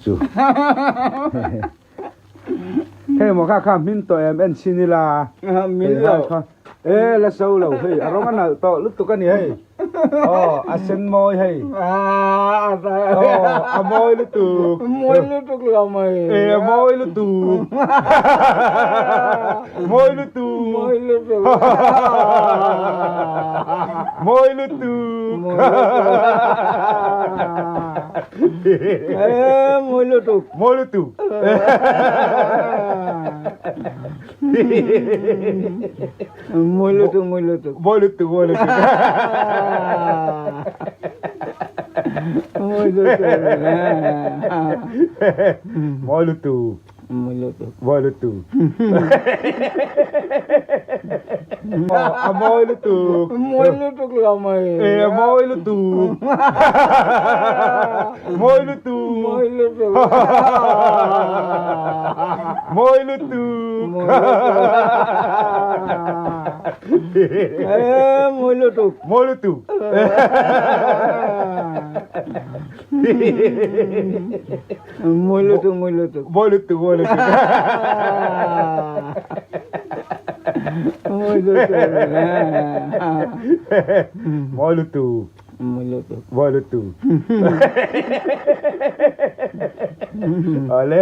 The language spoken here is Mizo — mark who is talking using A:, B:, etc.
A: Chu. Hei maw kha kha hmin tawh em en chhin ila.
B: Min lo.
A: E la so lo hei a rawng a nalh tawh lutuk a ni hei. Aw a sen mawi hei. Aw a mawi lutuk.
B: Mawi lutuk lo mai.
A: E a mawi lutuk. Mawi lutuk.
B: Mawi lutuk.
A: Mawi lutuk.
B: Mawi lutuk.
A: Mawi lutuk.
B: Mawi lutuk, mawi lutuk.
A: Mawi lutuk, mawi lutuk.
B: Mawi lutuk.
A: Mawi lutuk.
B: Mawi lutuk.
A: Mawi lutuk. A mawi lutuk.
B: Mawi lutuk lo mai.
A: E a mawi lutuk. Mawi lutuk.
B: Mawi lutuk.
A: Mawi lutuk.
B: E mawi lutuk.
A: Mawi lutuk.
B: Mawi lutuk, mawi lutuk.
A: Mawi lutuk, mawi lutuk.
B: Mawi lutuk.
A: Mawi lutuk.
B: Mawi lutuk.
A: Mawi lutuk. Awle.